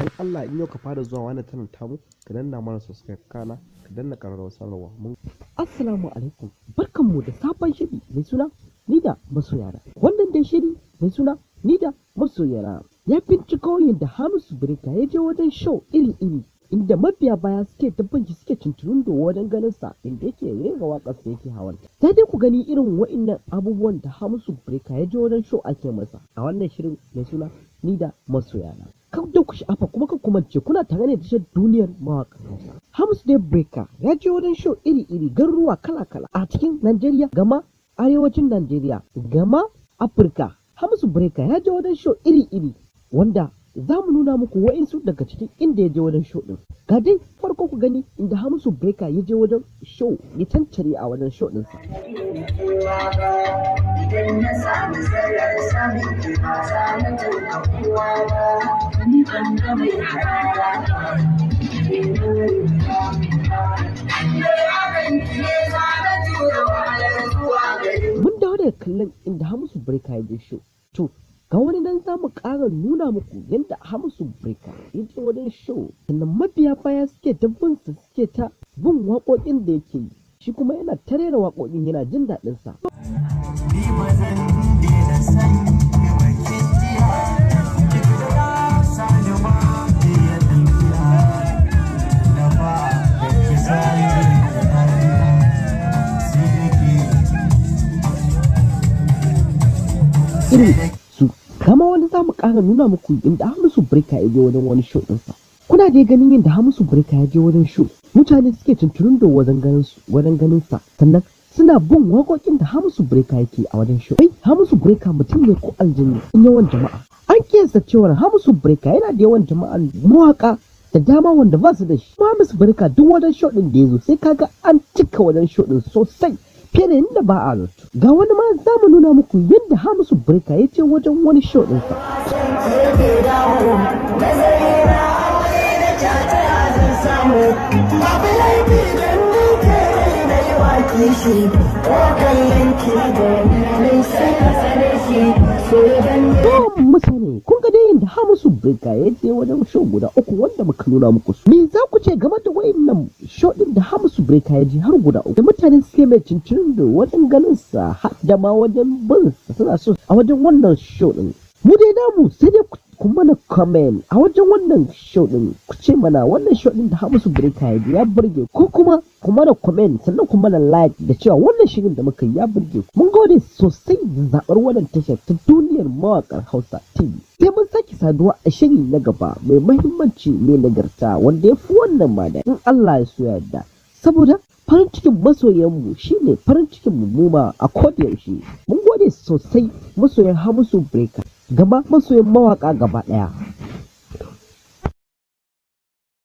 Dan Allah, in yau ka fara zuwa wannan channel tamu, ka danna mana subscribe, kana ka danna ƙararrawar sanarwa. Mun Assalamu alaikum, barkanmu da sabon shiri mai suna Ni da Masoyana. Wannan dai shiri mai suna Ni da Masoyana ya binciko yadda Hamisu Breaker ya je wajen show iri-iri, inda mabiya baya suke dabban shi, suke cincirundo wajen ganin sa inda yake rera waƙar sa, yake hawan. Sai dai ku gani irin wa'innan abubuwan da Hamisu Breaker ya je wajen show ake masa a wannan shirin mai suna Ni da Masoyana. Kar da ku sha'afa, kuma kan kuma ce kuna tare ne da tashar Duniyar Mawaƙan Hausa. Hamisu dai Breaker ya je wajen show iri-iri, garuruwa kala-kala a cikin Najeriya, gama arewacin Najeriya, gama Afirka. Hamisu Breaker ya je wajen show iri-iri, wanda za mu nuna muku wa'insu daga cikin inda ya je wajen show ɗin. Ga dai farko, ku gani inda Hamisu Breaker ya je wajen show, ya cancare a wajen show ɗinsa. Idan na sami zarar samun ki, ba za na tanka kowa ba, ni ban ga mai harara ba. Akan ki ne za na tura wahalar zuwa gari. Mun dawo daga kallon inda Hamisu Breaker ya je show. To, ga wani nan za mu ƙara nuna muku yadda Hamisu Breaker ya je wajen show. Sannan mabiya baya suke ta bin sa, suke ta bin waƙoƙin da yake yi. Shi kuma yana ta rera waƙoƙin, yana jin daɗin sa. Ni ba zan daina san ki ba, kin jiya. Duk da na sani ma iya tafiya. Da ba da ki sani da lafiya. Sai da ke Irin su kama wani za mu ƙara nuna muku inda Hamisu Breaker ya je wajen wani show ɗinsa. Kuna dai ganin yadda Hamisu Breaker ya je wajen show. Mutane suke cincirundo wajen ganin su, wajen ganin sa. Sannan suna bin waƙoƙin da Hamisu Breaker yake a wajen show. Wai Hamisu Breaker mutum ne ko aljani in yawan jama'a? An kiyasta cewar Hamisu Breaker yana da yawan jama'an mawaƙa da dama wanda ba su da shi. Hamisu Breaker duk wajen show ɗin da ya zo, sai kaga an cika wajen show ɗin sosai, fiye da yadda ba a zato. Ga wani ma za mu nuna muku yadda Hamisu Breaker ya je wajen wani show ɗinsa. Ke damu nazari na, aure da kyata zan samu, babu laifi dan ni ke na yi wa kishi ko kallon ki da ni sai na tsare shi so dan To mutane, kun ga dai yadda Hamisu Breaker ya je wajen show guda uku wanda muka nuna muku su. Me za ku ce game da wayannan show din da Hamisu Breaker ya je har guda uku? Da mutane suke mai cincirin da wajen ganin sa, har da ma wajen bin sa, suna so a wajen wannan show din. Mu dai namu sai dai ku mana comment a wajen wannan show din, ku ce mana wannan show din da Hamisu Breaker ya je ya burge, ko kuma ku mana comment, sannan ku mana like da cewa wannan shirin da muka yi ya burge ku. Mun gode sosai da zaɓar wannan tashar ta Duniyar Mawaƙar Hausa TV. Sai mun sake saduwa a shiri na gaba mai mahimmanci, mai nagarta, wanda ya fi wannan ma da in Allah ya so ya yarda. Saboda farin cikin masoyanmu shine farin cikin mu ma a koda yaushe. Mun gode sosai, masoyan Hamisu Breaker, gaba masoyan mawaka gaba ɗaya.